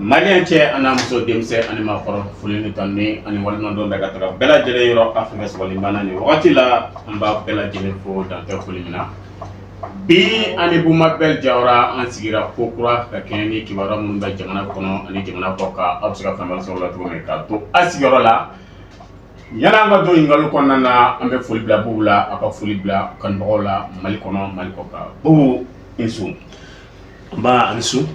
Malien cɛ ani muso, denmisɛn ani maakɔrɔ, foli ni tanuni ani waleɲumandɔn bɛ ka taga bɛɛ lajɛlen yɔrɔ. A fɛn fɛn sɔgɔlen banna nin wagati la, an b'a bɛɛ lajɛlen fo dantɛ foli min na. Bi ani Bumabel Jawara, an sigira ko kura ka kɛɲɛ ni kibaruya minnu bɛ jamana kɔnɔ ani jamana kɔ kan, aw bɛ se ka faamuyali sɔrɔ o la cogo min ka to a sigiyɔrɔ la. Yanni an ka don ɲininkali kɔnɔna na, an bɛ foli bila Bubu la, a ka foli bila kanubagaw la Mali kɔnɔ, Mali kɔ kan. Bubu, i ni su. Nba, ani su.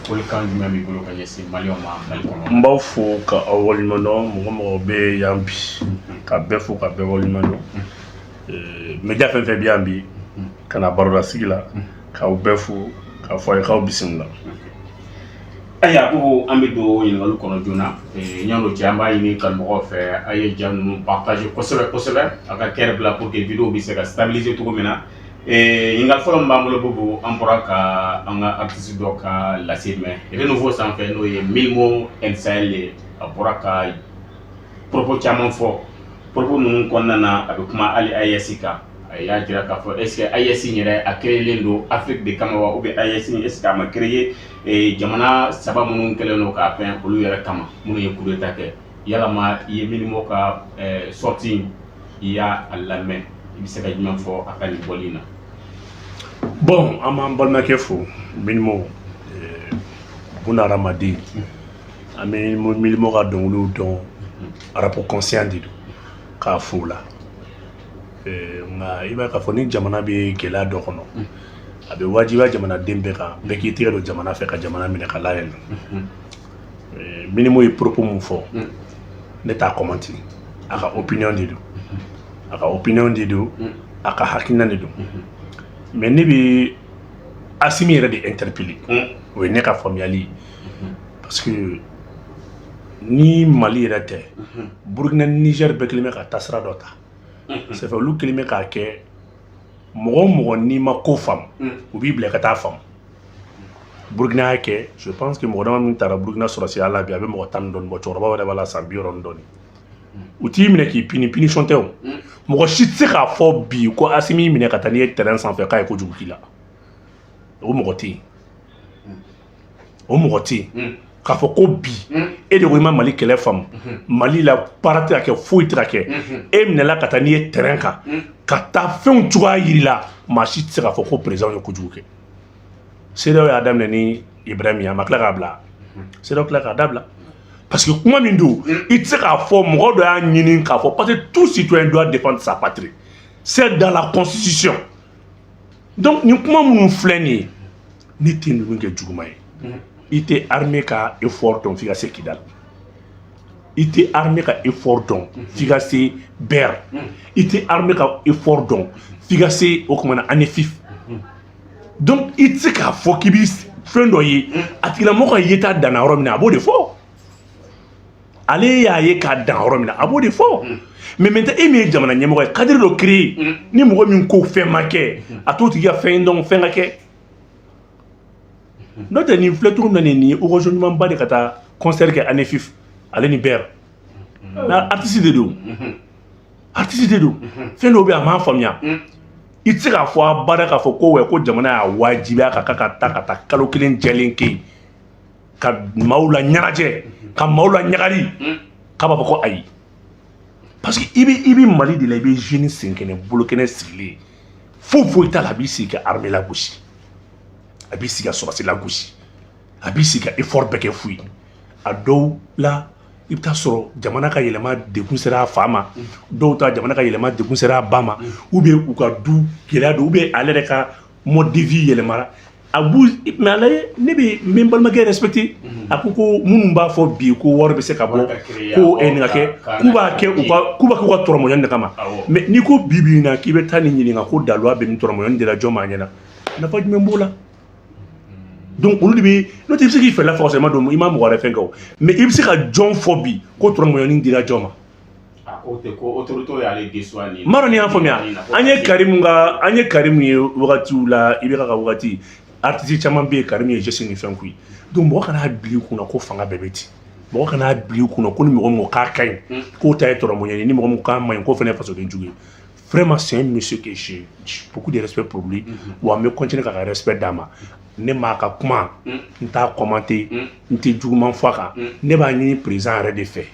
Folikan jumɛn b'i bolo ka ɲɛsin Maliyɛnw ma Mali kɔnɔ? N b'aw fo ka aw waleɲuman dɔn. Mɔgɔ mɔgɔ bɛ yan bi, ka bɛɛ fo ka bɛɛ waleɲuman dɔn. Média fɛn fɛn bɛ yan bi ka na baroda sigi la, k'aw bɛɛ fo k'a fɔ a ye k'aw bisimila. Ayiwa Bubu, an bɛ don ɲininkali kɔnɔ joona. Yan'o cɛ, an b'a ɲini kanubagaw fɛ, a ye ja ninnu partager kosɛbɛ kosɛbɛ, a ka cœur bila pour que vidéo bɛ se ka stabiliser cogo min na. Ɲininkali fɔlɔ min b'an bolo, Bubu, an bɔra ka an ka artiste dɔ ka lase mɛn Renouveau sanfɛ, n'o ye Milmo N Sahel ye. A bɔra ka propos caman fɔ. Propos ninnu kɔnɔna na, a bɛ kuma hali AES kan. A y'a jira k'a fɔ est ce que AES in yɛrɛ a créé don Afrique de kama wa, ou bien AES in, est ce que a ma créé jamana saba minnu kɛlen don k'a fɛn olu yɛrɛ kama, minnu ye coup d'état kɛ? Yalama i ye Milmo ka sortie, i y'a lamɛn, i bɛ se ka jumɛn fɔ a ka nin bɔli in na? Bon, an b'an balimakɛ fo, Milmo buna hadamaden. An bɛ Milmo ka dɔnkiliw dɔn, rap conscient de don, k'a fo la. Nka i b'a ye k'a fɔ ni jamana bɛ gɛlɛya dɔ kɔnɔ, a bɛ wajibiya jamanaden bɛɛ kan, bɛɛ k'i tɛgɛ don jamana fɛ ka jamana minɛ ka layɛlɛ. Milmo ye propos mun fɔ, ne t'a commenter. A ka opinion de don, a ka opinion de don, a ka hakilina de don. Mais ne bɛ Asimi yɛrɛ de interpeller. O ye ne ka faamuyali ye, parce que ni Mali yɛrɛ tɛ, Burukina ni Niger bɛɛ kelen bɛ ka taasira dɔ ta. C'est fait, olu kelen bɛ k'a kɛ. Mɔgɔ o mɔgɔ n'i ma ko faamu, u b'i bila i ka taa faamu. Burukina y'a kɛ. Je pense que mɔgɔ dama min taara Burukina sɔrɔsiya la bi, a bɛ mɔgɔ 10 ni dɔɔni bɔ. Cɛkɔrɔbaw yɛrɛ b'a la san 60 ni dɔɔni. U t'i minɛ k'i puni, punition tɛ. O mɔgɔ si tɛ se k'a fɔ bi ko Asimi y'i minɛ ka taa n'i ye terrain sanfɛ k'a ye kojugu k'i la. O mɔgɔ tɛ yen, o mɔgɔ tɛ yen k'a fɔ ko bi e de ko i ma Mali kɛlɛ faamu, Mali la baara tɛ ka kɛ, foyi tɛ ka kɛ, e minɛla ka taa n'i ye terrain kan ka taa fɛnw cogoya yir'i la. Maa si tɛ se k'a fɔ ko président ye kojugu kɛ. CEDEAO y'a daminɛ ni Ibrahim ye, a ma tila k'a bila. CEDEAO tila k'a dabila parce que kuma min don, i tɛ se k'a fɔ mɔgɔ dɔ y'a ɲini k'a fɔ, parce que tout citoyen doit défendre sa patrie, c'est dans la constitution. Donc nin kuma minnu filɛ nin ye, ne tɛ ninnu kɛ juguman ye. I tɛ armée ka effort dɔn f'i ka se Kidal, i tɛ armée ka effort dɔn f'i ka se Ber, i tɛ armée ka effort dɔn f'i ka se o kumana Anefif. Donc i tɛ se k'a fɔ k'i bɛ fɛn dɔ ye, a tigilamɔgɔ ka yeta danna yɔrɔ min na, a b'o de fɔ. Ale y'a ye k'a dan yɔrɔ min na, a b'o de fɔ. Mais maintenant, e min ye jamana ɲɛmɔgɔ ye, cadre dɔ créé, ni mɔgɔ min ko fɛn ma kɛ, a t'o tigi ka fɛn dɔn, fɛn ka kɛ. N'o tɛ, nin filɛ cogo min na, nin ye occasion ɲumanba de ka taa concert kɛ Anefif, ale ni Ber. Mais artiste de don, artiste de don. Fɛn dɔw bɛ yen, a m'a faamuya. I tɛ se k'a fɔ abada k'a fɔ ko wɛ, ko jamana y'a wajibiya ka ka taa kalo kelen jɛlen kɛ yen ka maaw la ɲɛnajɛ, ka maaw la ɲagali, k'a b'a fɔ ko ayi. Parce que i bɛ Mali de la, i bɛ jeune sen kɛnɛ bolo kɛnɛ sigilen, foyi foyi t'a la. A b'i sigi ka armée lagosi, a b'i sigi ka sɔrɔsi lagosi, a b'i sigi ka effort bɛɛ kɛ fu ye. A dɔw la, i bɛ taa sɔrɔ jamana ka yɛlɛma dekun sera a fa ma, dɔw ta jamana ka yɛlɛma dekun sera a ba ma, ou bien u ka du gɛlɛya don, ou bien ale yɛrɛ ka mode de vie yɛlɛmara. A b'u mais a lajɛ, ne bɛ n bɛ n balimakɛ respecter. A ko ko minnu b'a fɔ bi ko wari bɛ se ka bɔ ko nin ka kɛ, k'u b'a kɛ u ka tɔrɔmɔɲɔni de kama. Mais n'i ko bi bi in na k'i bɛ taa nin ɲininka ko daluya bɛ min, tɔrɔmɔɲɔni de la, jɔn m'a ɲɛna, nafa jumɛn b'o la? Donc olu de bɛ, n'o tɛ, i bɛ se k'i fɛla fɔ i ma don, i ma mɔgɔ wɛrɛ fɛn kɛ o. Mais i bɛ se ka jɔn fɔ bi ko tɔrɔmɔɲɔni dira jɔn ma? N m'a dɔn n'i y'a faamuya. An ye Karimu ye wagatiw la, i bɛ ka wagati artiste caman bɛ yen, Karimu ye geste ni fɛn k'u ye. Donc mɔgɔ kana bila i kunna ko fanga bɛɛ bɛ ten. Mɔgɔ kana bila i kunna ko ni mɔgɔ min ko k'a ka ɲi, k'o ta ye tɔrɔmɔɲɔni ye, ni mɔgɔ min k'a ma ɲi, k'o fana ye fasoden jugu ye. Vraiment, c'est un monsieur que j'ai beaucoup de respect pour lui. Wa n bɛ continuer k'a ka respect d'a ma. Ne m'a ka kuma, n t'a commenter, n tɛ juguman fɔ a kan. Ne b'a ɲini président yɛrɛ de fɛ,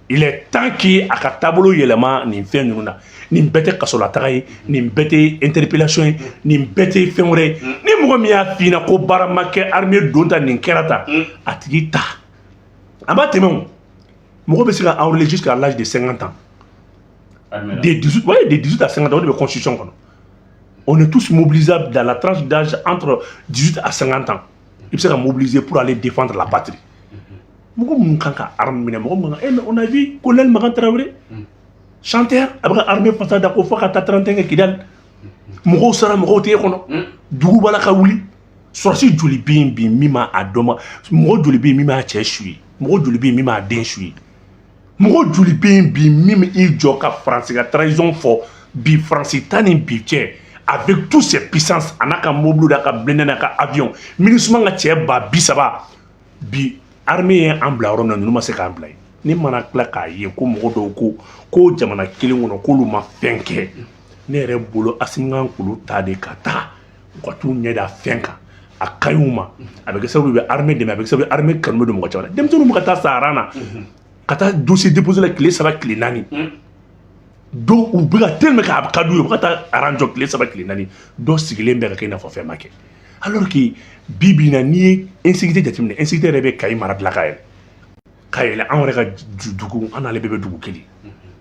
il est temps que a ka taabolo yɛlɛma nin fɛn ninnu na. Nin bɛɛ tɛ kasolataga ye, nin bɛɛ tɛ interpellation ye, nin bɛɛ tɛ fɛn wɛrɛ ye. Ni mɔgɔ min y'a f'i ɲɛna ko baara ma kɛ, armée don ta, nin kɛra tan, a tigi ta a b'a tɛmɛ. O mɔgɔ bɛ se ka enrôler jusqu'à l'âge de 50 ans. De 18, ouais, de 18 à 50 ans, o de bɛ constitution kɔnɔ. On est tous mobilisables dans la tranche d'âge entre 18 à 50 ans. I bɛ se ka mobiliser pour aller défendre la patrie. Mɔgɔ minnu kan ka arme minɛ, mɔgɔ minnu kan, eh, mais on a vu colonel Makan Traoré, chanteur, a bɛ ka armée fasa da ko fo ka taa 31 kɛ Kidal. Mɔgɔw sara, mɔgɔw tɛ e kɔnɔ, dugu b'a la ka wuli. Sɔrɔsi joli bɛ yen bi min ma a dɔn ma? Mɔgɔ joli bɛ yen min m'a cɛ su ye? Mɔgɔ joli bɛ yen min m'a den su ye? Mɔgɔ joli bɛ yen bi min bɛ i jɔ ka Faransi ka trahison fɔ bi? Faransi ta ni bi cɛ, avec toutes ses puissances, a n'a ka mobili, n'a ka blindé, n'a ka avion, MINUSMA ka cɛ 30 000, bi armée ye an bila yɔrɔ min na, ninnu ma se k'an bila yen. Ne mana tila k'a ye ko mɔgɔ dɔw ko ko jamana kelen kɔnɔ k'olu ma fɛn kɛ, ne yɛrɛ bolo, Asimi kan k'olu ta de ka taa u ka t'u ɲɛ da fɛn kan. A ka ɲi u ma, a bɛ kɛ sababu ye u bɛ armée dɛmɛ, a bɛ kɛ sababu ye armée kanu bɛ don mɔgɔ caman na. Denmisɛnninw bɛ ka taa Sahara na ka taa dossier déposer la tile 3, tile 4. Dɔw u bɛ ka tellement que a ka d'u ye, u bɛ ka taa rang jɔ tile 3, tile 4. Dɔw sigilen bɛ ka kɛ i n'a fɔ fɛn ma kɛ, alors que bi bi in na, n'i ye insécurité jateminɛ, insécurité yɛrɛ bɛ Kayi mara dilan ka yɛlɛ, ka yɛlɛ anw yɛrɛ ka dugu, an n'ale bɛɛ bɛ dugu kelen,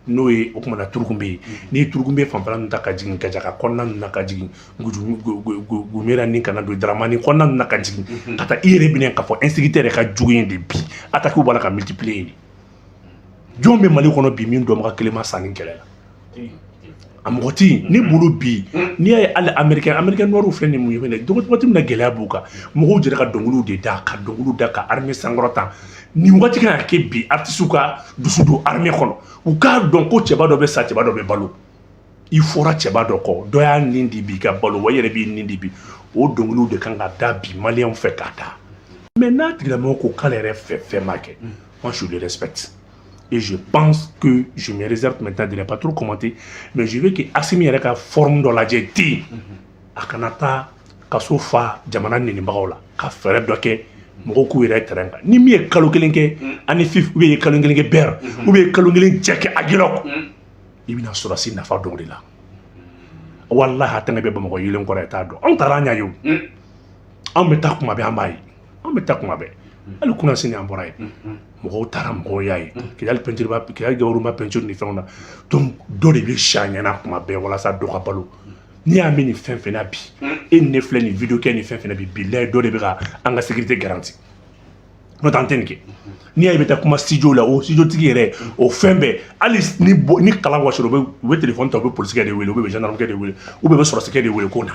n'o ye o kumana Turukunbe ye. N'i ye Turukunbe fanfɛla ninnu ta ka jigin Kajaga kɔnɔna ninnu na, ka jigin Gumera ni ka na don Daramani kɔnɔna ninnu na, ka jigin ka taa, i yɛrɛ bɛna k'a fɔ insécurité yɛrɛ ka jugu yen de. Bi attaque b'a la ka multiplier yen de. Jɔn bɛ Mali kɔnɔ bi min dɔnbaga kelen ma sa ni kɛlɛ la? A mɔgɔ tɛ yen ne bolo bi. N'i y'a ye hali américain noir filɛ nin mun ye fɛnɛ, waati min na gɛlɛya b'u kan, mɔgɔw jɛra ka dɔnkiliw de da, ka dɔnkiliw da ka armée sankɔrɔta. Nin waati kan ka kɛ bi, artistes ka dusu don armée kɔnɔ, u k'a dɔn ko cɛba dɔ bɛ sa, cɛba dɔ bɛ balo. I fɔra cɛba dɔ kɔ, dɔ y'a nin di bi ka balo, wa i yɛrɛ b'i nin di bi. O dɔnkiliw de kan ka da bi maliyɛnw fɛ k'a da. Mais n'a tigilamɔgɔ ko k'ale yɛrɛ fɛ fɛn ma kɛ, moi je le respecte et je pense que je me réserve maintenant de ne pas trop commenter, mais je veux que Assimi yɛrɛ ka forme dɔ lajɛ ten, a kana taa kaso fa jamana nenibagaw la, ka fɛɛrɛ dɔ kɛ mɔgɔw k'u yɛrɛ terrain kan. Ni min ye kalo kelen kɛ ani fif, ou bien ye kalo kelen kɛ BER, ou bien ye kalo kelen cɛ kɛ Aguelhok, i bɛna sɔrɔsi nafa dɔn de la. Walahi, a tɛnɛ bɛ Bamakɔ yelen kɔrɔ, i t'a dɔn. Anw taara, an y'a ye o. Anw bɛ taa kuma bɛɛ, an b'a ye. Anw bɛ taa kuma bɛɛ, hali kunna sini an bɔra yen, mɔgɔw taara, mɔgɔw y'a ye Kidali peinture ba, Kidali gaburuba peinture ni fɛnw na. Donc dɔ de bɛ si a ɲɛna kuma bɛɛ walasa dɔ ka balo. N'i y'a mɛn nin fɛn fɛn na bi, e ni ne filɛ nin vidéo kɛ nin fɛn fɛn na bi, bilayi, dɔ de bɛ ka an ka sécurité garantie, n'o tɛ an tɛ nin kɛ. N'i y'a ye i bɛ taa kuma studio la, o studio tigi yɛrɛ, o fɛn bɛɛ, hali ni bɔ ni kalan wasira, u bɛ téléphone ta, u bɛ polisikɛ de wele, u bɛ gendarme de wele, ou bien u bɛ sɔrɔsikɛ de wele ko na.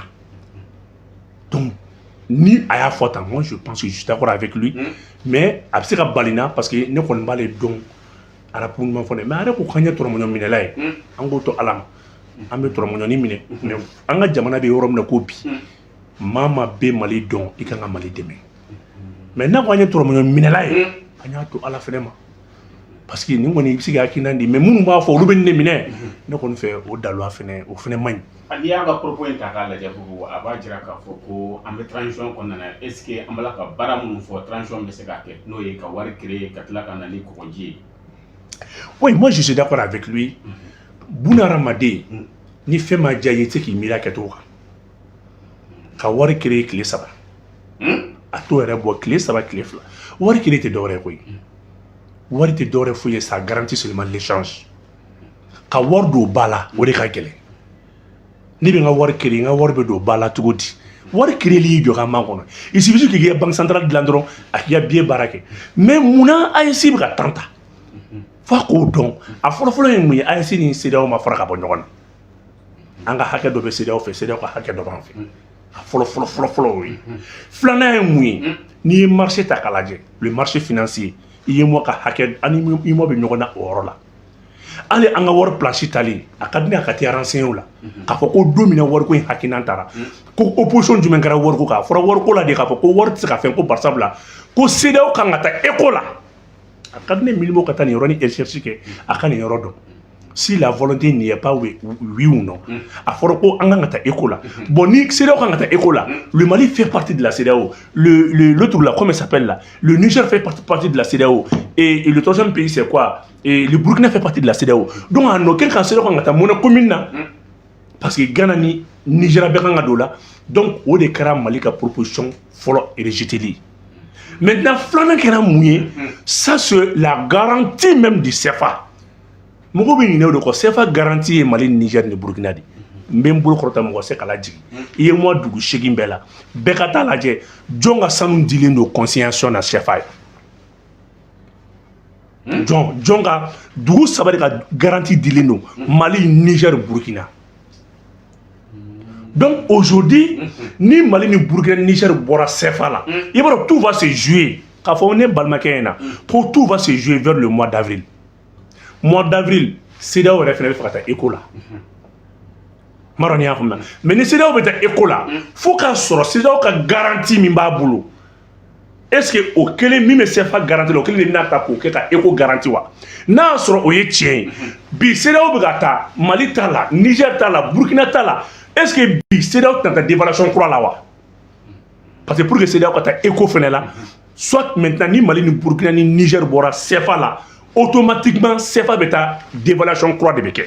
Donc ni a y'a fɔ tan, moi je pense que je suis d'accord avec lui, mais a bɛ se ka bali na, parce que ne kɔni b'ale dɔn arabu ɲuman fɔ ne, mais a yɛrɛ ko k'an ye tɔrɔmɔɲɔ minɛla ye, an k'o to Ala ma, an bɛ tɔrɔmɔɲɔni minɛ. Mais an ka jamana bɛ yɔrɔ min na ko bi, maa maa bɛ Mali dɔn, i kan ka Mali dɛmɛ. Mais n'a ko an ye tɔrɔmɔɲɔ minɛla ye, an y'a to Ala fɛnɛ ma, parce que nin kɔni i bɛ se ka hakilina di, mais minnu b'a fɔ olu bɛ nin de minɛ, ne kɔni fɛ o daluya fɛnɛ, o fɛnɛ man ɲi. N'i y'a ka propos in ta k'a lajɛ, Bubu, a b'a jira k'a fɔ ko an bɛ transition kɔnɔna na. Est ce que an b'a la ka baara minnu fɔ, transition bɛ se k'a kɛ, n'o ye ka wari créer ka tila ka na ni kɔgɔji ye? Oui, moi je suis d'accord avec lui. Buna hadamaden, ni fɛn ma diya i ye, i tɛ se k'i miiri a kɛcogo kan. Ka wari créer tile 3, a t'o yɛrɛ bɔ tile 3, tile 2. Wari créer tɛ dɔwɛrɛ ye koyi, wari tɛ dɔwɛrɛ foyi ye, ça garantit seulement l'échange. Ka wari don ba la, o de ka gɛlɛn. Ne bɛ n ka wari créer, n ka wari bɛ don ba la cogo di? Wari créer y'i jɔ ka man kɔnɔ, il suffit k'i ka banque centrale dilan dɔrɔn, a k'i ka billet baara kɛ. Mais munna AES bɛ ka temps ta f'a k'o dɔn? A fɔlɔfɔlɔ ye mun ye? AES ni CEDEAO ma fara ka bɔ ɲɔgɔn na. An ka hakɛ dɔ bɛ CEDEAO fɛ, CEDEAO ka hakɛ dɔ b'an fɛ. A fɔlɔ fɔlɔ fɔlɔ fɔlɔ o ye. Filanan ye mun ye? N'i ye marché ta k'a lajɛ, le marché financier, UEMOA ka hakɛ ani UEMOA bɛ ɲɔgɔn na o yɔrɔ la. Hali an ka wari place talen, a ka di ne ye a ka taa renseigner o la, k'a fɔ ko don min na wariko in hakilina taara, ko opposition jumɛn kɛra wariko kan? A fɔra wariko la de k'a fɔ ko wari tɛ se ka fɛn, ko barisabula ko CEDEAO kan ka taa ECO la. A ka di ne Mylmo ka taa nin yɔrɔnin recherche kɛ, a ka nin yɔrɔ dɔn. Si la volonté n'y est pas, oui, oui ou non? A fɔra ko an kan ka taa ECO la. Bon, ni CEDEAO kan ka taa ECO la, le Mali fait partie de la CEDEAO, le l'autre là, comment il s'appelle là, le Niger fait partie de la CEDEAO et le troisième pays, c'est quoi? Et le Burkina fait partie de la CEDEAO. Donc en aucun cas CEDEAO kan ka taa monnaie commune na, parce que Ghana ni Niger bɛɛ kan ka don o la. Donc o de kɛra Mali ka proposition fɔlɔ rejeteli. Maintenant, filanan kɛra mun ye? Ça, c'est la garantie même du CFA. Mɔgɔw bɛ ɲinɛ o de kɔ. CFA garantie ye Mali, Niger ni Burkina de. N bɛ n bolo kɔrɔta, mɔgɔ se k'a lajigin. I ye moi dugu 8 bɛɛ la, bɛɛ ka taa lajɛ jɔn ka sanu dilen don consignation na CFA ye. Jɔn ka dugu saba de ka garantie dilen don? Mali, Niger, Burkina. Donc aujourd'hui, ni Mali ni Burkina, Niger bɔra CFA la, i b'a dɔn, tout va se jouer, k'a fɔ ne balimakɛ ɲɛna ko tout va se jouer vers le mois d'avril. Mois d'avril, CEDEAO yɛrɛ fana bɛ fɛ ka taa ECO la. N m'a dɔn n'i y'a faamuya. Mais ni CEDEAO bɛ taa ECO la, fo k'a sɔrɔ CEDEAO ka garantie min b'a bolo, est ce que o kelen min bɛ CFA garantie la, o kelen de bɛna ta k'o kɛ ka ECO garantie wa? N'a y'a sɔrɔ o ye tiɲɛ ye, bi CEDEAO bɛ ka taa, Mali t'a la, Niger t'a la, Burkina t'a la, est ce que bi CEDEAO tɛna taa dévaluation kura la wa? Parce que pour que CEDEAO ka taa ECO fɛnɛ la, soit maintenant ni Mali ni Burkina ni Niger bɔra CFA la, automatiquement CFA bɛ taa, dévaluation kura de bɛ kɛ,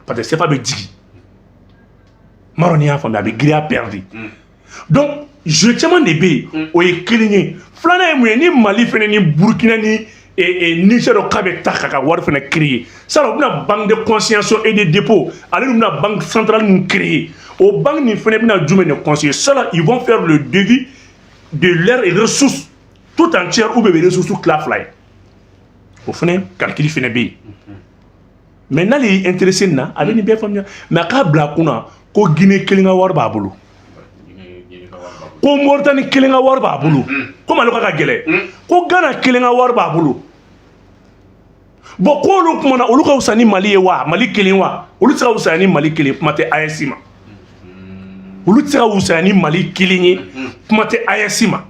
parce que CFA bɛ jigin. N m'a dɔn n'i y'a faamuya, a bɛ giriya perdu. Donc jeu caman de bɛ yen. O ye kelen ye. Filanan ye mun ye? Ni Mali fɛnɛ ni Burkina ni Niger k'a bɛ taa k'a ka wari fɛnɛ créer sara, u bɛna banque de consignation et de dépôt, ale bɛna banque centrale mun créer, o banque nin fɛnɛ bɛna jumɛn de conseiller? Ça, ils vont faire le devis de leurs ressources tout entière ou bɛ ressources tila fila ye. O fɛnɛ calcul fɛnɛ bɛ yen. Mais n'ale y'i intéressé nin na, a bɛ nin bɛɛ faamuya. Mais a k'a bila a kunna ko Guinée kelen ka wari b'a bolo, ko Mauritanie kelen ka wari b'a bolo, komi ale ka gɛlɛn, ko Ghana kelen ka wari b'a bolo. Bon, k'olu kumana, olu ka fisa ni Mali ye wa? Mali kelen wa? Olu tɛ se ka fisaya ni Mali kelen, kuma tɛ AES ma. Olu tɛ se ka fisaya ni Mali kelen ye, kuma tɛ AES ma.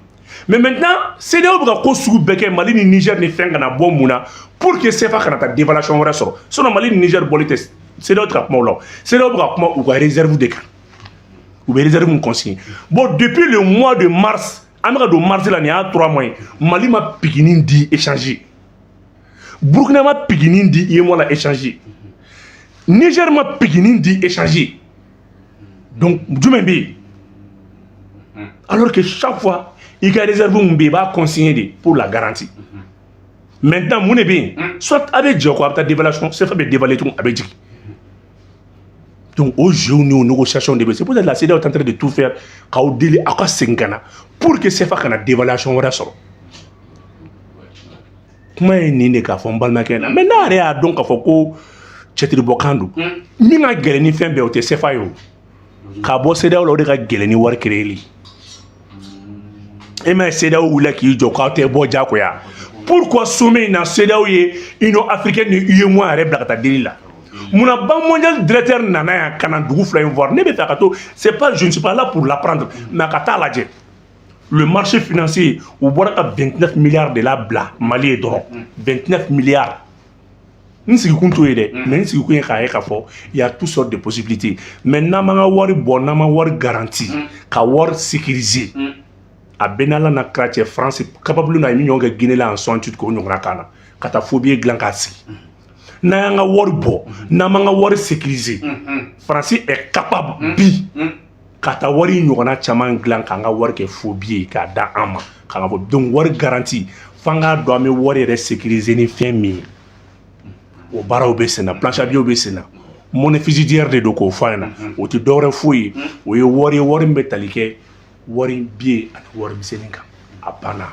Mais maintenant, CEDEAO bɛ ka ko sugu bɛɛ kɛ Mali ni Niger ni fɛn kana bɔ. Mun na? Pour que CFA kana taa dévaluation wɛrɛ sɔrɔ. Sinon Mali ni Niger bɔli tɛ, CEDEAO tɛ ka kuma o la. CEDEAO bɛ ka kuma u ka réserve de kan, u bɛ réserve mun consigner. Bon, depuis le mois de mars, an bɛ ka don mars la, nin y'a 3 mois ye, Mali ma pikinin di échanger, Burkina ma pikinin di UEMOA la échanger, Niger ma pikinin di échanger. Donc jumɛn bɛ yen? Alors que chaque fois, i ka réserve mun bɛ yen, i b'a consigner de pour la garantie. Maintenant, mun de bɛ yen? Soit a bɛ jɛ kɔ, a bɛ taa dévaluation, CFA bɛ dévaluer tugun, a bɛ jigin. Donc o jeu ni o négociation de bɛ. C'est pour ça que la CEDEAO est en train de tout faire k'aw deli aw ka segin ka na pour que CFA kana dévaluation wɛrɛ sɔrɔ. Kuma ye nin de k'a fɔ n balimakɛ ɲɛna. Mais n'a yɛrɛ y'a dɔn k'a fɔ ko cɛtiribɔkan don, min ka gɛlɛn ni fɛn bɛɛ, o tɛ CFA ye. O k'a bɔ CEDEAO la, o de ka gɛlɛn ni wari créer. E ma ye, CEDEAO wulila k'i jɔ k'aw tɛ bɔ diyagoya. Pourquoi sommet in na, CEDEAO ye Union africaine ni UEMOA yɛrɛ bila ka taa deli la? Munna Banque mondiale directeur nana yan ka na dugu fila in voir? Ne bɛ fɛ a ka to, c'est pas, je ne suis pas là pour l'apprendre, mais a ka taa lajɛ le marché financier. U bɔra ka 29 milliards de la bila Mali ye dɔrɔn, 29 milliards. N sigikun t'o ye dɛ, mais n sigikun ye k'a ye k'a fɔ il y a toutes sortes de possibilités. Mais n'an m'an ka wari bɔ, n'an ma wari garantie, ka wari sécuriser, a bɛɛ n'Ala na kira cɛ, France capable na ye min ɲɔgɔn kɛ Guinée la en 68, k'o ɲɔgɔnna k'an na ka taa faux billet dilan k'a sigi. N'an y'an ka wari bɔ, n'an m'an ka wari sécuriser, France est capable bi ka taa wari ɲɔgɔnna caman dilan k'an ka wari kɛ faux billet k'a da an ma k'an ka bɔ. Donc wari garantie, f'an k'a dɔn an bɛ wari yɛrɛ sécuriser ni fɛn min ye. O baaraw bɛ sen na, planche à billets bɛ sen na, monnaie fiduciaire de don, k'o fɔ a ɲɛna. O tɛ dɔwɛrɛ foyi ye, o ye wari ye, wari min bɛ tali kɛ wari billet ani wari misɛnnin kan. A banna.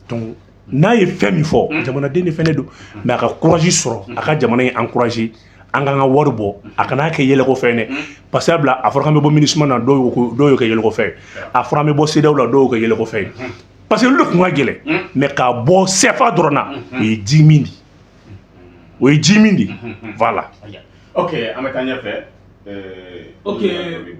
Donc n'a ye fɛn min fɔ, jamanaden de fɛnɛ don, mais a ka courage sɔrɔ, a ka jamana in encourager an k'an ka wari bɔ. A kana kɛ yɛlɛko fɛn dɛ, parce que bila a fɔra k'an bɛ bɔ MINUSMA na, dɔw ko dɔw y'o kɛ yɛlɛko fɛn ye. A fɔra an bɛ bɔ CEDEAO la, dɔw y'o kɛ yɛlɛko fɛn ye, parce que olu de kun ka gɛlɛn. Mais k'a bɔ CFA dɔrɔn na, o ye ji min di, o ye ji min di, voilà. Ok, an bɛ taa ɲɛfɛ. Ok,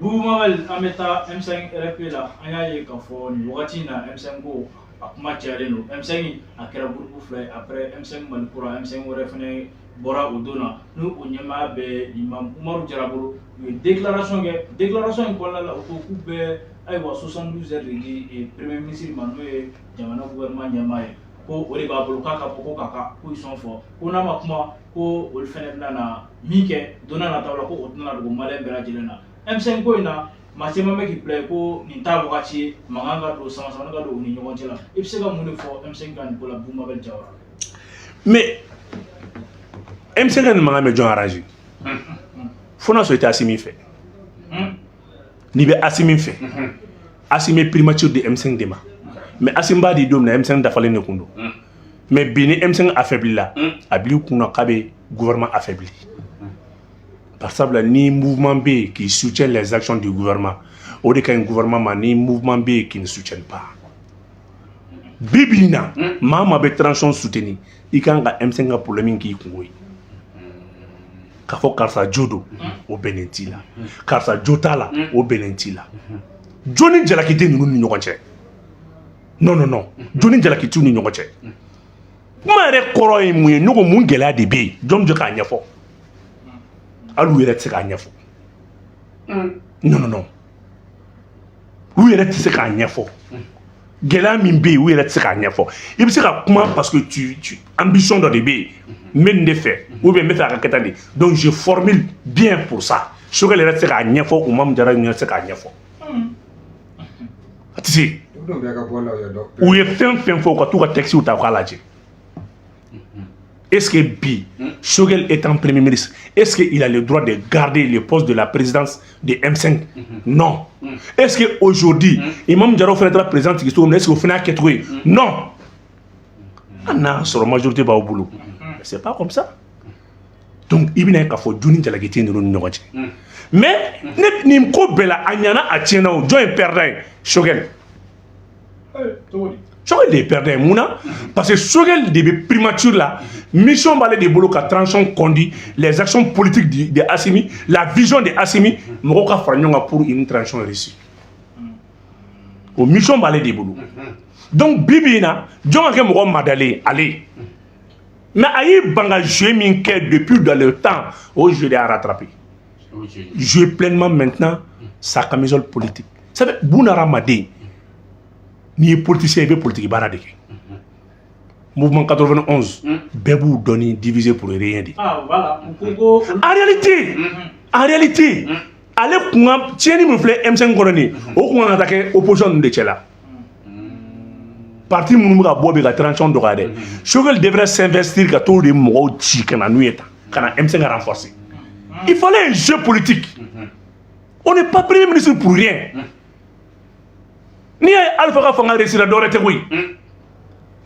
Bubu Mabel, an bɛ taa M5 RFP la. An y'a ye k'a fɔ nin wagati in na, M5 ko A kuma cayalen don. M5 a kɛra groupe fila ye après M5 Mali kura, M5 wɛrɛ fɛnɛ bɔra o don na, n'o o ɲɛmaaya bɛ Imam Umaru Jara bolo. U ye déclaration kɛ. Déclaration in kɔnɔna la, u ko k'u bɛ ayiwa 72 heures de di premier ministre ma, n'o ye jamana gouvernement ɲɛmaa ye, ko o de b'a bolo k'a ka bɔ ko k'a ka position fɔ, ko n'a ma kuma, ko olu fɛnɛ bɛna na min kɛ don n'a nataw la, ko o tɛna dogo maliyɛn bɛɛ lajɛlen na. M5 ko in na, maa caman bɛ k'i bila ko nin t'a wagati ye, mankan ka don, sama samani ka don u ni ɲɔgɔn cɛ la. I bɛ se ka mun de fɔ M5 ka nin ko la, Boubou Mabel Diawara? Mais M5 ka nin mankan bɛ jɔn arranger? Fo n'a sɔrɔ i tɛ Assimi fɛ. N'i bɛ Assimi fɛ, Assimi ye primature di M5 de ma. Mais Assimi b'a di don min na, M5 dafalen de kun don. Mais bi ni M5 affaibli la, a bil'i kunna k'a bɛ gouvernement affaibli. Par sabula ni mouvement bɛ yen qui soutient les actions du gouvernement, o de ka ɲi gouvernement ma. Ni mouvement bɛ yen qui ne soutienne pas, bi bi in na, maa o maa bɛ transition soutenir, i kan ka M5 ka problème k'i kungo ye, k'a fɔ karisa jo don, o bɛnnen t'i la, karisa jo t'a la, o bɛnnen t'i la. Jo ni jalaki tɛ ninnu ni ɲɔgɔn cɛ. Non, non, non, jo ni jalaki t'u ni ɲɔgɔn cɛ. Kuma yɛrɛ kɔrɔ ye mun ye? Ne ko mun gɛlɛya de bɛ yen? Jɔn bɛ k'a ɲɛfɔ? Hali u yɛrɛ tɛ se k'a ɲɛfɔ. Non, non, non, u yɛrɛ tɛ se k'a ɲɛfɔ. Gɛlɛya min bɛ yen, u yɛrɛ tɛ se k'a ɲɛfɔ. I bɛ se ka kuma parce que tu ambition dɔ de bɛ yen, n bɛ nin de fɛ ou bien n bɛ fɛ a ka kɛ tan de, donc je formule bien pour ça. Choguel yɛrɛ tɛ se k'a ɲɛfɔ, Umaru Jara yɛrɛ tɛ se k'a ɲɛfɔ, a tɛ se. U ye fɛn fɛn fɔ, u ka t'u ka texte ta k'a lajɛ. Est-ce que bi, Choguel étant Premier ministre, est-ce qu'il a le droit de garder le poste de la présidence de M5? Non. Est-ce qu'aujourd'hui, Imam Diarra fana taara président sigi cogo min na, est-ce que o fana y'a kɛcogo ye? Non. Hali n'a sɔrɔ majorité b'aw bolo. C'est pas comme ça. Donc i bɛna ye k'a fɔ jo ni jalaki tɛ ninnu ni ɲɔgɔn cɛ. Mais ne nin ko bɛɛ la, a ɲɛna, a tiɲɛna o, jɔn ye perdant ye? Choguel. Choguel de ye perdant ye. Mun na? Parce que Choguel de bɛ primature la, mission b'ale de bolo ka transition conduit, les actions politiques de Assimi, la vision de Assimi, mɔgɔw ka fara ɲɔgɔn kan pour une transition réussie. O mission b'ale de bolo. Donc bi bi in na, jɔn ka kɛ mɔgɔ madalen ye? Ale. Mais a y'i ban ka jeu min kɛ depuis dans le temps, o jeu de y'a rattrapé. Jouer pleinement maintenant sa camisole politique. Ça fait buna hadamaden, n'i ye politicien, i bɛ politique baara de kɛ. Mouvement 91 bɛɛ b'u dɔn ni diviser pour régner de. Ah voilà, u ko ko En réalité, ale kun ka tiɲɛni min filɛ M5 kɔnɔ nin, o kun kan ka taa kɛ opposition ninnu de cɛ la. Parti minnu bɛ ka bɔ bi ka transition dɔgɔya dɛ, Choguel devrait s'investir ka t'o de mɔgɔw ci ka na n'u ye tan, ka na M5 renforcer. Il fallait un jeu politique. On n'est pas premier ministre pour rien. N'i y'a ye Alpha ka fanga réussir, dɔwɛrɛ tɛ koyi.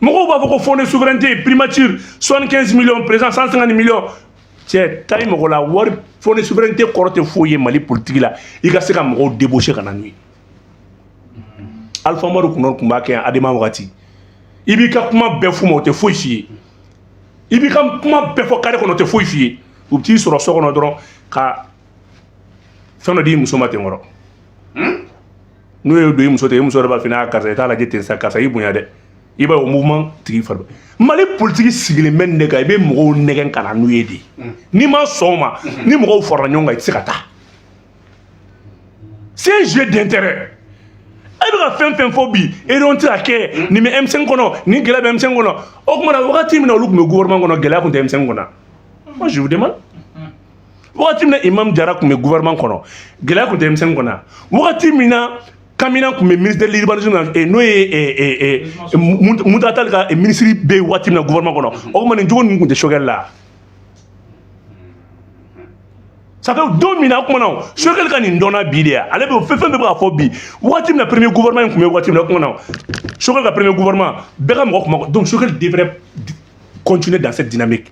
Mɔgɔw b'a fɔ ko fonds de souveraineté, primature, 75 millions, président 150 millions. Cɛ, taa i mɔgɔ la wari. Fonds de souveraineté kɔrɔ tɛ foyi ye Mali politique la. I ka se ka mɔgɔw débaucher ka na n'u ye. Alpha Umaru kun b'a kɛ yan Adema wagati. I b'i ka kuma bɛɛ f'u ma, o tɛ foyi f'i ye. I b'i ka kuma bɛɛ fɔ carré kɔnɔ, o tɛ foyi f'i ye. U bɛ t'i sɔrɔ so kɔnɔ dɔrɔn ka fɛn dɔ d'i muso ma ten kɔrɔ. N'o ye don i muso tɛ, i muso yɛrɛ b'a f'i ɲɛna: karisa, i t'a lajɛ ten sa, karisa i bonya dɛ. I b'a ye o mouvement tigi fari. Mali politique sigilen bɛ nin de kan. I bɛ mɔgɔw nɛgɛn ka na n'u ye de. N'i ma sɔn o ma, ni mɔgɔw farala ɲɔgɔn kan, i tɛ se ka taa. C'est un jeu d'intérêt. E bɛ ka fɛn fɛn fɔ bi, réunion tɛ ka kɛ, nin bɛ M5 kɔnɔ, nin gɛlɛya bɛ M5 kɔnɔ. O tuma na, wagati min na olu tun bɛ gouvernement kɔnɔ, gɛlɛya tun tɛ M5 kɔnɔ? Moi, je vous demande, wagati min na Imam Jara tun bɛ gouvernement kɔnɔ, gɛlɛya tun tɛ M5 kɔnɔ? Wagati min na Kamina tun bɛ ministère de l'urbanisme na, n'o ye Muntaga Tall ka ministre bɛ waati min na gouvernement kɔnɔ, o tuma nin jogo ninnu tun tɛ Choguel la? Ça fait don min na, o kumana o, Choguel ka nin dɔnna bi de ya. Ale bɛ fɛn fɛn bɛɛ bɛ k'a fɔ bi, waati min na premier gouvernement in tun bɛ, waati min na, o kumana o, Choguel ka premier gouvernement bɛɛ ka mɔgɔ kuma. Donc Choguel devrait continuer dans cette dynamique.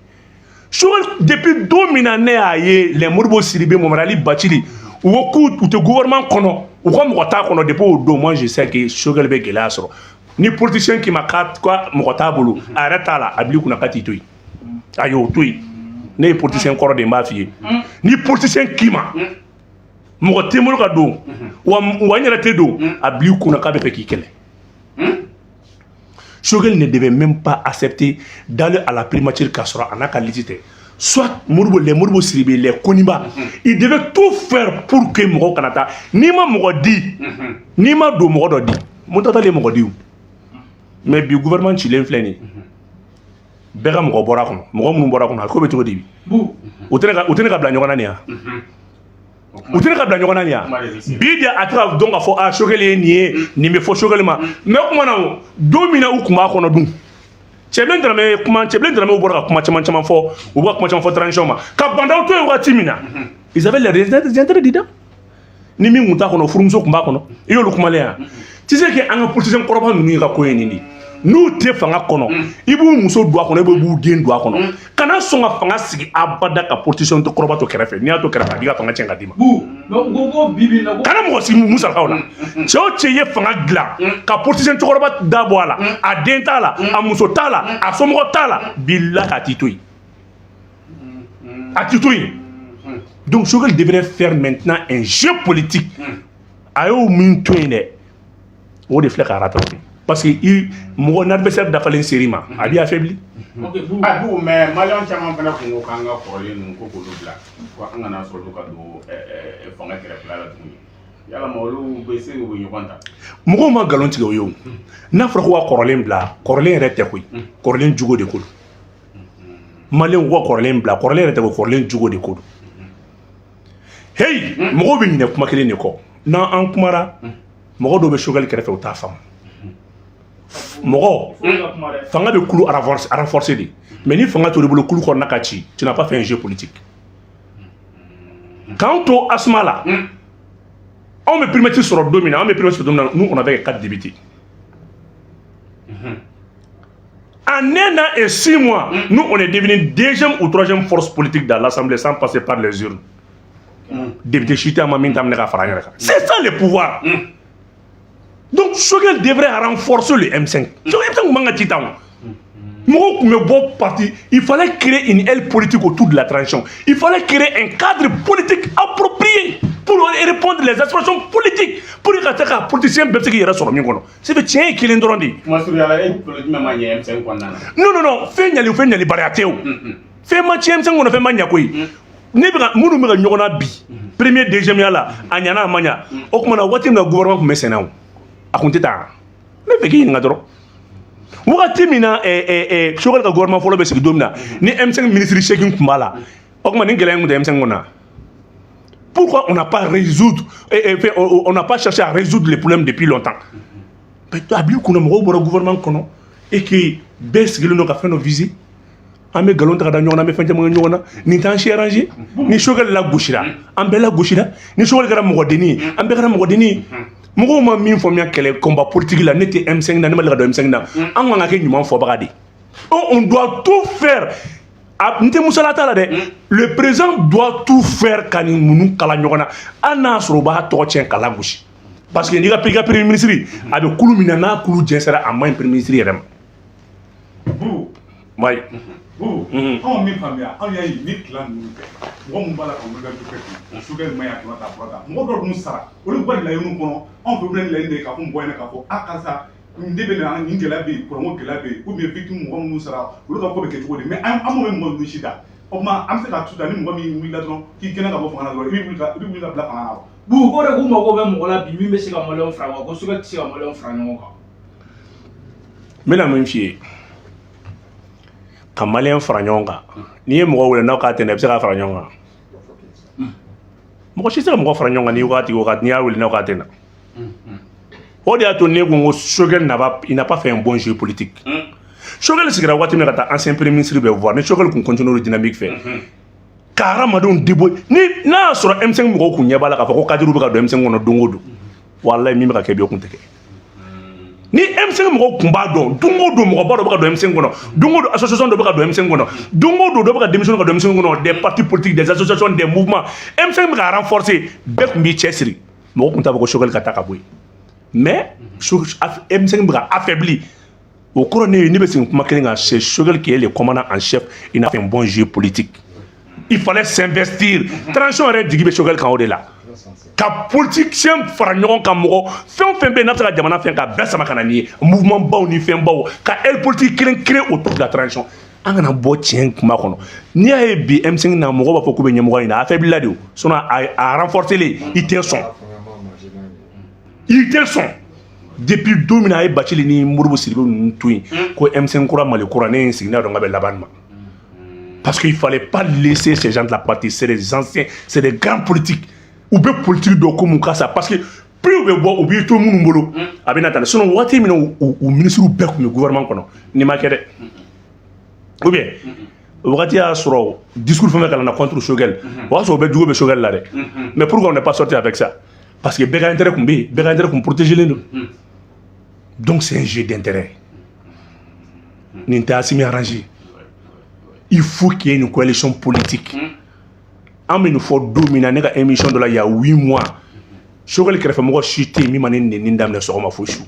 Choguel, depuis don min na ne y'a ye les Modibo Sidibé, Mohamed Ali Bathily, u ko k'u tɛ gouvernement kɔnɔ, u ka mɔgɔ t'a kɔnɔ, depuis o don, moi je sais que Choguel bɛ gɛlɛya sɔrɔ. Ni politicien k'i ma k'a mɔgɔ t'a bolo, a yɛrɛ t'a la, a bil'i kunna k'a t'i to yen. A y'o to yen. Ne ye politicien kɔrɔ de ye, n b'a f'i ye. Ni politicien k'i ma mɔgɔ tɛ n bolo ka don wa, wa n yɛrɛ tɛ don, a bil'i kunna k'a bɛ fɛ k'i kɛlɛ. Choguel ne devait même pas accepter d'aller à la primature k'a sɔrɔ a n'a ka liste tɛ. Soit Modibo, les Modibo Sidibé, les Koniba, ils devaient tout faire pour que mɔgɔw kana taa. N'i ma mɔgɔ di, n'i ma don mɔgɔ dɔ di, mun ta t'ale mɔgɔ di o. Mais bi, gouvernement cilen filɛ nin ye, bɛɛ ka mɔgɔ bɔra a kɔnɔ. Mɔgɔ minnu bɔra a kɔnɔ, a ko bɛ cogo di bi? U tɛ ne ka bila ɲɔgɔn na nin ya, u tɛ ne ka bila ɲɔgɔn na nin ya. Bi de, a tɛ ka dɔn k'a fɔ a Choguel ye nin ye, nin bɛ fɔ Choguel ma. Mais o kuma na o, don min na u tun b'a kɔnɔ dun, Cɛbilen Dramé kuma, Cɛbilen Dramé bɔra ka kuma caman caman fɔ, u bɛ ka kuma caman fɔ transition ma ka Bandaw to yen. Waati min na, ils avaient leurs intérêts dedans. Ni min tun t'a kɔnɔ, furumuso tun b'a kɔnɔ, i y'olu kumalen yan. Tu sais que an ka politicien kɔrɔba ninnu ka ko ye nin de ye. N'u tɛ fanga kɔnɔ, i b'u muso don a kɔnɔ, i b'u den don a kɔnɔ. Kana sɔn ka fanga sigi abada ka politicien kɔrɔba to kɛrɛfɛ. N'i y'a to kɛrɛfɛ, a b'i ka fanga tiɲɛ ka d'i ma. Bu, mais u ko ko bi bi in na ko Kana mɔgɔ sigi musakaw la. Cɛ o cɛ ye fanga dilan ka politicien cɛkɔrɔba da bɔ a la, a den t'a la, a muso t'a la, a somɔgɔ t'a la, bilahi, a t'i to yen, a t'i to yen. Donc Choguel devrait faire maintenant un jeu politique. A y'o min to yen dɛ, o de filɛ ka rattraper, parce que i mɔgɔ n'adversaire dafalen ser'i ma, a b'i affaibli. Ok, Bu. A bu, mais maliyɛn caman fana kun ko k'an ka kɔrɔlen ninnu ko k'olu bila, ko an kana sɔrɔ olu ka don fanga kɛrɛfɛla la tuguni. Yalama olu bɛ se, u bɛ ɲɔgɔn ta? Mɔgɔw ma nkalon tigɛ o ye. O n'a fɔra ko ka kɔrɔlen bila, kɔrɔlen yɛrɛ tɛ koyi, kɔrɔlen jugo de ko don. Maliyɛnw ko ka kɔrɔlen bila, kɔrɔlen yɛrɛ tɛ ko, kɔrɔlen jugo de ko don. Hey, mɔgɔw bɛ ɲinɛ kuma kelen de kɔ. N'an an kumara, mɔgɔ dɔw bɛ Choguel kɛrɛfɛ, u t'a faamu. Mɔgɔ Fo ka kuma dɛ. Fanga bɛ kulu renforcer de, mais ni fanga t'olu bolo, kulu kɔnɔna ka ci, tu n'as pas fait un jeu politique. K'an to ASMA la, anw bɛ primature sɔrɔ don min na, anw bɛ primature sɔrɔ don min na, nous, on avait quatre députés. En un an et 6 mois, nous, on est devenu deuxième ou troisième force politique dans l'Assemblée sans passer par les urnes. Député si tɛ an ma min ta minɛ ka fara an yɛrɛ kan. C'est ça le pouvoir. Donc Choguel devrait renforcer le M5. Choguel, M5 man ka ci tan o. Mɔgɔw tun bɛ bɔ parti, il fallait créer une aile politique autour de la transition. Il fallait créer un cadre politique approprié pour répondre les aspirations politiques, pour que ka se ka politicien bɛɛ bɛ se k'i yɛrɛ sɔrɔ min kɔnɔ. C'est que tiɲɛ ye kelen dɔrɔn de ye. Kuma surunya la, e bolo jumɛn ma ɲɛ M5 kɔnɔna na? Non, non, non, fɛn ɲali, fɛn ɲalibaliya tɛ o. Fɛn ma tiɲɛ M5 kɔnɔ, fɛn ma ɲɛ koyi. Ne bɛ ka minnu bɛ ka ɲɔgɔn na bi, premier, deuxième ya la, a ɲana, a ma ɲa. O tuma na, waati min na gouvernement tun bɛ senna o, a kun tɛ taa. Ne fɛ k'i ɲininka dɔrɔn, wagati min na Choguel ka gouvernement fɔlɔ bɛ sigi don min na, ni M5 ministre 8 tun b'a la, o tuma nin gɛlɛya in tun tɛ M5 kɔnɔ. Pourquoi on n'a pas résoudre on n'a pas cherché à résoudre les problèmes depuis longtemps? A b'i kunna, mɔgɔw bɔra gouvernement kɔnɔ et que bɛɛ sigilen don ka fɛn dɔ viser. An bɛ nkalon ta ka da ɲɔgɔn na, an bɛ fɛn caman kɛ ɲɔgɔn na. Nin t'an si arranger. Ni Choguel lagosira, an bɛɛ lagosira. Ni Choguel kɛra mɔgɔdennin ye, an bɛɛ kɛra mɔgɔdennin ye. Mɔgɔw ma min faamuya kɛlɛ combat politique la, ne tɛ M5 na, ne ma deli ka don M5 na. An kan ka kɛ ɲuman fɔbaga de ye. On doit tout faire. N tɛ musala t'a la dɛ. Le président doit tout faire ka nin ninnu kala ɲɔgɔn na, hali n'a sɔrɔ u b'a tɔgɔ tiɲɛ ka lagosi, parce que n'i ka i ka premier ministre a bɛ kulu min na, n'a kulu jɛnsɛra, a man ɲi premier ministre yɛrɛ ma. Bu. Wayi. Bu, anw min faamuya, anw y'a ye ni tila ninnu kɛ, mɔgɔ mun b'a la ka wulikajɔ kɛ ten, Choguel ma ɲi, a tora tan, a bɔra tan, mɔgɔ dɔw dun sara, olu bɔ laɲiniw kɔnɔ. Anw fɛ, u bɛna ni laɲini de ye k'a fɔ mɔgɔ ɲɛna k'a fɔ a karisa nin de bɛ na, nin gɛlɛya bɛ yen, kuranko gɛlɛya bɛ yen, ou bien victime mɔgɔ minnu sara, olu ka ko bɛ kɛ cogo di? Mais an m'o bɛ mɔgɔ ninnu si da. O tuma an bɛ se ka tu ta ni mɔgɔ min wulila dɔrɔn k'i kɛnɛ ka bɔ fanga la dɔrɔn, i bɛ wuli ka bila fanga la wa? Bu ko de k'u mago bɛ mɔgɔ la bi min bɛ se ka maliyɛnw fara ɲɔgɔn kan, ko Choguel tɛ se ka maliyɛnw fara ɲɔgɔn kan. N bɛna min f'i ye, ka maliyɛn fara ɲɔgɔn kan, n'i ye mɔgɔ wele n'aw k'a tɛnɛ, i bɛ se k'a fara ɲɔgɔn kan. Mɔgɔ si tɛ se ka mɔgɔ fara ɲɔgɔn kan n'i ko tigi ko n'i y'a wele n'aw k'a tɛnɛ. O de y'a to ne ko n ko Choguel n'a pas, il n'a pas fait un bon jeu politique. Choguel sigira waati min na ka taa ancien premier ministre bɛ voir, ni Choguel kun continue o dynamique fɛ ka hadamadenw débrouiller, ni n'a y'a sɔrɔ M5 mɔgɔw kun ɲɛ b'a la k'a fɔ ko cadre bɛ ka don M5 kɔnɔ don o don, walayi, min bɛ ka kɛ bi, o kun tɛ kɛ. Ni M5 mɔgɔw kun b'a dɔn don o don mɔgɔba dɔ bɛ ka don M5 kɔnɔ, don o don association dɔ bɛ ka don M5 kɔnɔ, don o don dɔ bɛ ka démissionner ka don M5 kɔnɔ, des partis politiques, des associations, des mouvements, M5 bɛ ka renforcer, bɛɛ kun b'i cɛsiri, mɔgɔ kun t'a fɔ ko Choguel ka taa ka bɔ yen. Mais M5 bɛ ka affaibli, o kɔrɔ ne ye, ne bɛ segin kuma kelen kan: c'est Choguel qui est le commandant en chef, il n'a fait un bon jeu politique. Il fallait s'investir. Transition yɛrɛ jigi bɛ Choguel kan o de la. Ka politicien fara ɲɔgɔn kan, mɔgɔ fɛn o fɛn bɛ yen n'a bɛ se ka jamana fɛn ka bɛɛ sama ka na nin ye, mouvement baw ni fɛn baw, ka aile politique kelen créer autour de la transition. An kana bɔ tiɲɛ kuma kɔnɔ. N'i y'a ye bi M5 na, mɔgɔw b'a fɔ k'u bɛ ɲɛmɔgɔ ɲini, a affaibli la de o. Sinon a renforcer i tɛ sɔn, i tɛ sɔn. Depuis don min na a ye Bacili ni Modibo Sidibe ninnu to yen ko M5 kura, Mali kura, ne ye n sigi, ne y'a dɔn k'a bɛ laban ma, parce qu'il fallait pas laisser ces gens de la partie. C'est des anciens, c'est des grands politiques. U bɛ politique dɔn ko mun ka sa, parce que plus u bɛ bɔ, u b'i to minnu bolo, a bɛ na tan. Sinon waati min na u ministres bɛɛ tun bɛ gouvernement kɔnɔ, nin ma kɛ dɛ. Ou bien o wagati y'a sɔrɔ discours fɛn fɛn kalanna contre Choguel, o y'a sɔrɔ o bɛɛ jugu bɛ Choguel la dɛ. Mais pourquoi on n'est pas sorti avec ça? Parce que bɛɛ ka intérêt tun bɛ yen, bɛɛ ka intérêt tun protégé len don. Donc c'est un jeu d'intérêt. Nin tɛ Assimi arrangé. Il faut qu'il y ait une coalition politique. An bɛ nin fɔ don min na, ne ka émission dɔ la il y a 8 mois, Choguel kɛrɛfɛmɔgɔ si tɛ yen min ma ne nɛni daminɛ sɔgɔma fo su.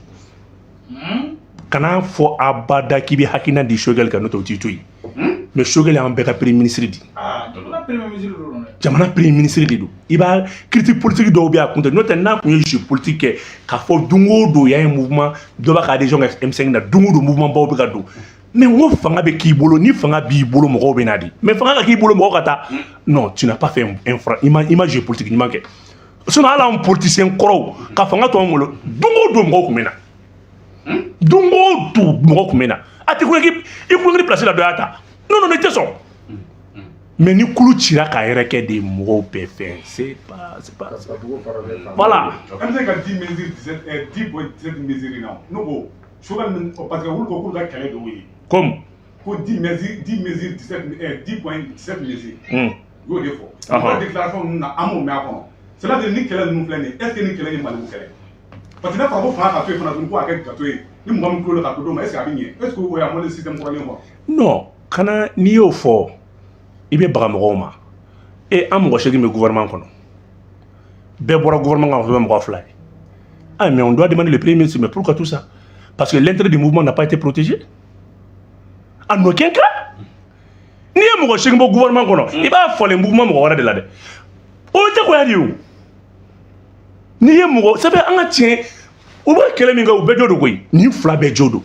Kana fɔ abada k'i bɛ hakilina di Choguel kan, n'o tɛ o t'i to yen. Mais Choguel y'an bɛɛ ka premier ministre di. Jamana premier ministre don dɛ. Jamana premier ministre de don. I b'a critique politique dɔw bɛ yen, a kun tɛ. N'o tɛ, n'a kun ye jeu politique kɛ k'a fɔ don o don y a un mouvement dɔ b'a ka adhésion kɛ M5 na, don o don mouvement baw bɛ ka don. Mais n ko fanga bɛ k'i bolo, ni fanga b'i bolo, mɔgɔw bɛ na di. Mais fanga ka k'i bolo, mɔgɔw ka taa, non, tu n'as pas fait un franc, i ma jeu politique ɲuman kɛ. Sinon hali anw politicien kɔrɔw ka fanga to anw bolo, don o don mɔgɔw tun bɛ na, don o don mɔgɔw tun bɛ na. A tɛ kulonkɛ, i kulonkɛ place la, dɔ y'a ta. Non, non, i tɛ sɔn. Mais ni kulu cira k'a yɛrɛ kɛ de, mɔgɔw bɛɛ fɛn, c'est pas voilà. M5 ka 10 mesures, 17, 10 point 17 mesures na, ne ko Choguel min, parce que olu ko k'olu ka kɛlɛ de y'o ye. Comme Ko 10 mesures, 10 mesures, 17, 10 point 17 mesures. U y'o de fɔ. U ka déclaration ninnu na, an m'o mɛn a kɔnɔ. C'est à dire ni kɛlɛ ninnu filɛ nin ye, est ce que ni kɛlɛ ye Maliko kɛlɛ? Parce que n'a fɔra ko fanga ka to yen fana tuguni, ko a kɛ gâteau ye, ni mɔgɔ min tulo la ka to d'o ma, est ce que a bɛ ɲɛ? Est ce que o y'a modèle système kɔrɔlen quoi? Non, kana n'i y'o fɔ, i bɛ baga mɔgɔw ma. E, an mɔgɔ 8 bɛ gouvernement kɔnɔ, bɛɛ bɔra gouvernement kɔnɔ, fɛn mɔgɔ fila ye. Ah, mais on doit demander le premier ministre, mais pourquoi tout ça? Parce que l'intérêt du mouvement n'a pas été protégé en aucun cas. N'i ye mɔgɔ 8 bɔ gouvernement kɔnɔ, i b'a falen mouvement mɔgɔ wɛrɛ de la dɛ. O ye jagoya de ye o. N'i ye mɔgɔ sɛbɛn, an ka tiɲɛ, u bɛ kɛlɛ min kɛ, u bɛɛ jo don koyi. Nin fila bɛɛ jo don.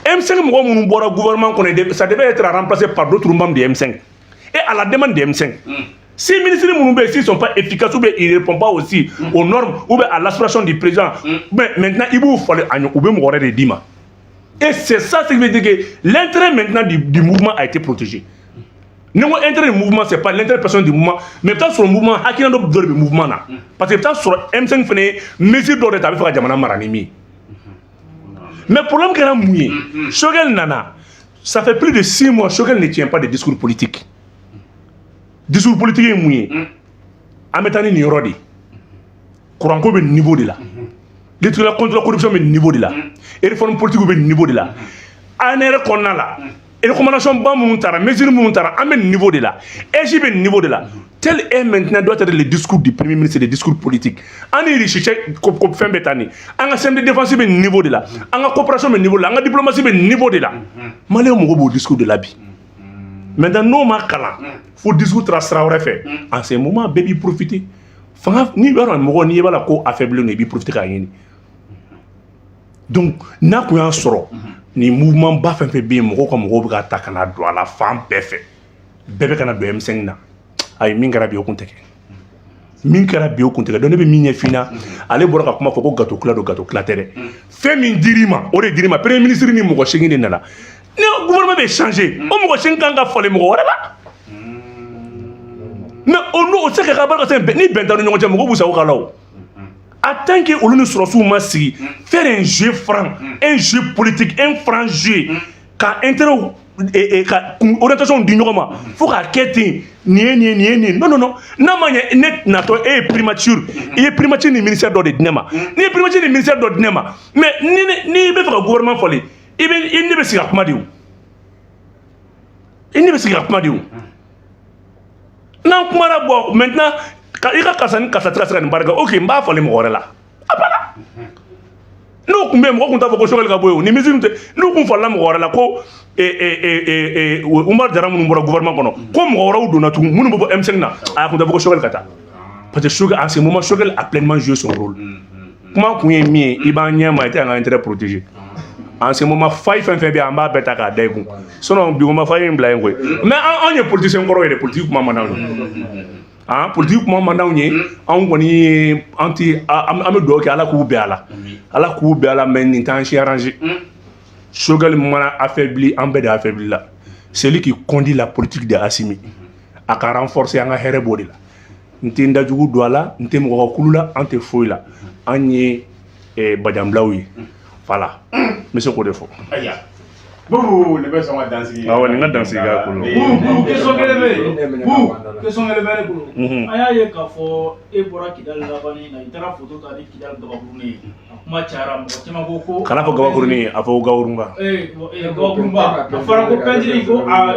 M5 mɔgɔ minnu bɔra gouvernement kɔnɔ, ça devait être remplacé par d'autres membres de M5 et à la demande de M5. Si ministres minnu bɛ yen, s'ils sont pas efficaces ou bien ils répondent pas aussi aux normes ou bien à l'aspiration du président, mais maintenant i b'u falen a ɲɔ, u bɛ mɔgɔ wɛrɛ de d'i ma. Et c'est ça, ce qui veut dire que l'intérêt maintenant du mouvement a été protégé. Ni ko intérêt du mouvement, c'est pas l'intérêt personnel du mouvement, mais i bɛ taa sɔrɔ mouvement hakilina dɔ de bɛ mouvement na, parce que i bɛ taa sɔrɔ M5 fana ye mesure dɔw de ta, a bɛ fɛ ka jamana mara ni min ye. Mais problème kɛra mun ye? Choguel nana, ça fait plus de 6 mois, Choguel ne tient pas de discours politique. Discours politique ye mun ye? An bɛ taa ni nin yɔrɔ de ye, courant ko bɛ nin niveau de la, lutte contre la corruption bɛ nin niveau de la, réforme politique bɛ nin niveau de la, ANR kɔnɔna la, recommandation ba minnu taara, mesure minnu taara, an bɛ nin niveau de la, EJ bɛ nin niveau de la. Tel est maintenant doit être le discours du premier ministre, le discours politique. An ni Russie cɛ ko fɛn bɛ taa nin, an ka système de défense bɛ nin niveau de la, an ka coopération bɛ nin niveau de la, an ka diplomatie bɛ nin niveau de la. Maliyɛnw mago b'o discours de la bi. Maintenant n'o ma kalan fo discours taara sira wɛrɛ fɛ, en ce moment bɛɛ b'i profiter fanga. N'i b'a dɔn mɔgɔ n'i b'a la ko affaibli don, i b'i profiter k'a ɲini. Donc n'a kun y'a sɔrɔ nin mouvement ba fɛn fɛn bɛ yen, mɔgɔw ka mɔgɔw bɛ ka ta ka na don a la fan bɛɛ fɛ, bɛɛ bɛ ka na don M5 na. Ayi, min kɛra bi, o kun tɛ kɛ. Min kɛra bi, o kun tɛ kɛ. Donc ne bɛ min ɲɛf'i ɲɛna, ale bɔra ka kuma fɔ ko gâteau tila don, gâteau tila tɛ dɛ. Fɛn min dir'i ma, o de dir'i ma. Premier ministre ni mɔgɔ 8 de nana. Ni gouvernement bɛ changer, o mɔgɔ 8 kan ka falen mɔgɔ wɛrɛ la. Mais o n'o o tɛ se ka kɛ barika sɛ ni bɛn t'aw ni ɲɔgɔn cɛ, mɔgɔw b'u sago k'a la o. En tant que olu ni sɔrɔsiw ma sigi, faire un jeu franc, un jeu politique, un franc jeu, ka intérêt ka orientation di ɲɔgɔn ma, fo k'a kɛ ten, nin ye nin ye, nin ye nin ye. Non, non, non, n'a ma ɲɛ ne natɔ, e ye primature, i ye primature ni ministère dɔ de di ne ma. N'i ye primature ni ministère dɔ di ne ma, mais ni n'i bɛ fɛ ka gouvernement falen, i bɛ i ne bɛ sigi ka kuma de o, i ne bɛ sigi ka kuma de o. N'an kumana, bɔ maintenant i ka karisa ni karisa tɛ ka se ka nin baara kɛ, ok, n b'a falen mɔgɔ wɛrɛ la, a banna. N'o tun bɛ yen, mɔgɔ tun t'a fɔ ko Choguel ka bɔ yen o. Ni mesure tɛ, n'u kun falila mɔgɔ wɛrɛ la, ko Umaru Jara minnu bɔra gouvernement kɔnɔ, ko mɔgɔ wɛrɛw donna tugun minnu bɛ bɔ M5 na, a kun tɛ fɔ ko Choguel ka taa. Parce que Choguel, en ce moment, Choguel a pleinement joué son rôle. Kuma kun ye min ye, i b'an ɲɛ ma, i tɛ an ka intérêt protéger. En ce moment, faille fɛn fɛn bɛ yen, an b'a bɛɛ ta k'a da i kun. Sinon bi ma faille in bila yen koyi. Mais anw ye politicien kɔrɔ ye dɛ, politique kuma man d'anw ye. Ah, politique kuma man d'anw ye. Anw kɔni ye, an ti, an bɛ dugawu kɛ Ala k'u bɛn a la. Ala k'u bɛn a la, mais nin t'an si arranger. Choguel mana affaibli, an bɛɛ de affaibli la. Celui qui conduit la politique de Assimi, a ka renforcer, an ka hɛrɛ b'o de la. N tɛ n dajugu don a la, n tɛ mɔgɔ ka kulu la, an tɛ foyi la. An ye bajanbilaw ye. Voilà. N bɛ se k'o de fɔ. Ayiwa, Bubu, nin bɛ sɔn ka dansigi. Awɔ, nin ka dansigi k'a kolo. Bubu, question kelen bɛ yen. Bubu, question kelen bɛ ne bolo. An y'a ye k'a fɔ e bɔra Kidali labanni na, i taara photo ta ni Kidali gabakurunin ye. A kuma cayara, mɔgɔ caman ko ko. Kana fɔ gabakurunin ye, a fɔ ko gabakurunba. Ee, gabakurunba. A fɔra ko peinture ko a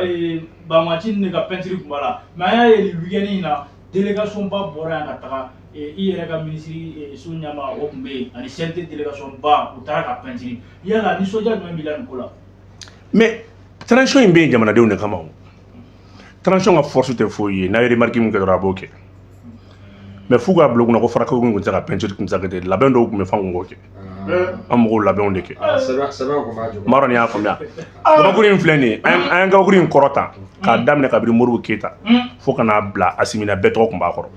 banbaganci ninnu de ka peinture tun b'a la. Mais an y'a ye nin week-end in na, délégation ba bɔra yan ka taga i yɛrɛ ka minisiri so ɲɛmaa, o tun bɛ yen, ani CNT délégation ba, u taara ka peinture. Yala nisɔndiya jumɛn b'i la nin ko la? Mais transition in bɛ yen jamanadenw de kama o. Transition ka force tɛ foyi ye, n'a ye remarque min kɛ dɔrɔn, a b'o kɛ. Mais f'u k'a bila u kunna ko farakaw kun tɛ se ka peinture kun tɛ se ka kɛ ten, labɛn dɔw tun bɛ f'an kun k'o kɛ. An mɔgɔw labɛnw de kɛ. N b'a dɔn n'i y'a faamuya. Gabakuru in filɛ nin ye, an ye gabakuru in kɔrɔ ta k'a daminɛ kabini Modibo Keyita fo ka n'a bila Asimi na, bɛɛ tɔgɔ tun b'a kɔrɔ.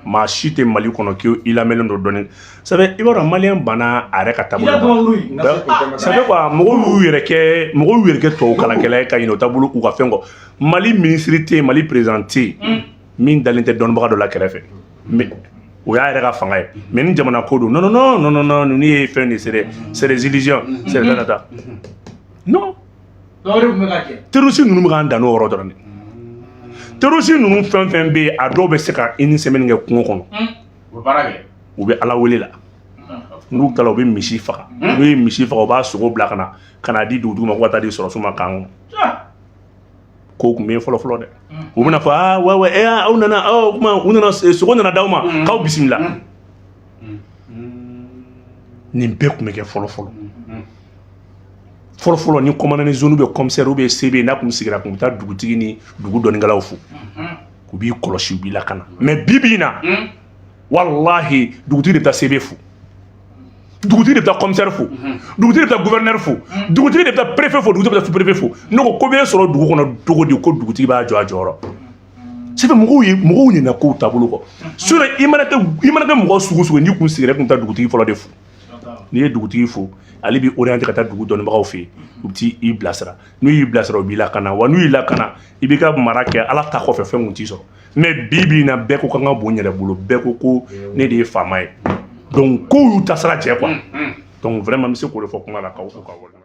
Maa si tɛ Mali kɔnɔ k'i lamɛnlen don dɔɔnin. Ça fait, i b'a dɔn, malien banna a yɛrɛ ka taabolo ma. Ça fait quoi, mɔgɔw y'u yɛrɛ kɛ tubabu kalankɛla ye ka ɲinɛ u taabolo u ka fɛn kɔ. Mali ministre tɛ yen, Mali président tɛ yen min dalen tɛ dɔnnibaga dɔ la kɛrɛfɛ. Mais o y'a yɛrɛ ka fanga ye. Mais ni jamana ko don, non, non, non, non, non, non, ninnu ye fɛn de, c'est des illusions, c'est des tata. Non. Terroriste ninnu bɛ k'an dan n'o yɔrɔ dɔrɔn de. Terroriste ninnu fɛn fɛn bɛ yen, a dɔw bɛ se ka une semaine kɛ kungo kɔnɔ. U bɛ baara kɛ. U bɛ Ala wele la. N'u tilala, u bɛ misi faga. N'u ye misi faga, u b'a sogo bila ka na ka n'a di dugutigi ma ko ka taa di sɔrɔsiw ma k'an kɔnɔ. Kow tun bɛ yen fɔlɔ fɔlɔ dɛ. U bɛna fɔ, aa wa wa, aw nana, aw kuma, u nana, sogo nana d'aw ma k'aw bisimila. Nin bɛɛ tun bɛ kɛ fɔlɔ fɔlɔ. Fɔlɔ fɔlɔ, ni commandant de zone bɛ commissaire ou bien CB n'a kun sigira, kun bɛ taa dugutigi ni dugu dɔnnikɛlaw fo. U b'i kɔlɔsi, u b'i lakana. Mais bi bi in na, walahi, dugutigi de bɛ taa CB fo, dugutigi de bɛ taa commissaire fo, dugutigi de bɛ taa gouverneur fo, dugutigi de bɛ taa préfet fo, dugutigi de bɛ taa sous-préfet fo. Ne ko ko bɛ sɔrɔ dugu kɔnɔ cogo di ko dugutigi b'a jɔ a jɔyɔrɔ? C'est fait, mɔgɔw ye mɔgɔw ɲinɛ kow taabolo kɔ. Sinon i mana kɛ mɔgɔ sugu sugu ye, n'i kun sigira, i kun taa dugutigi fɔlɔ de fo. N'i ye dugutigi fo, ale b'i orienté ka taa dugu dɔnnibagaw fɛ yen, u bɛ t'i bilasira. N'u y'i bilasira, u b'i lakana. Wa n'u y'i lakana, i b'i ka mara kɛ Ala ta kɔfɛ, fɛn kun t'i sɔrɔ. Mais bi bi in na, bɛɛ ko k'an ka bon n yɛrɛ bolo, bɛɛ ko ko ne de ye faama ye. Donc kow y'u tasira cɛ quoi. Donc vraiment, n bɛ se k'o de fɔ kuma la, k'aw fo k'aw waleɲuman.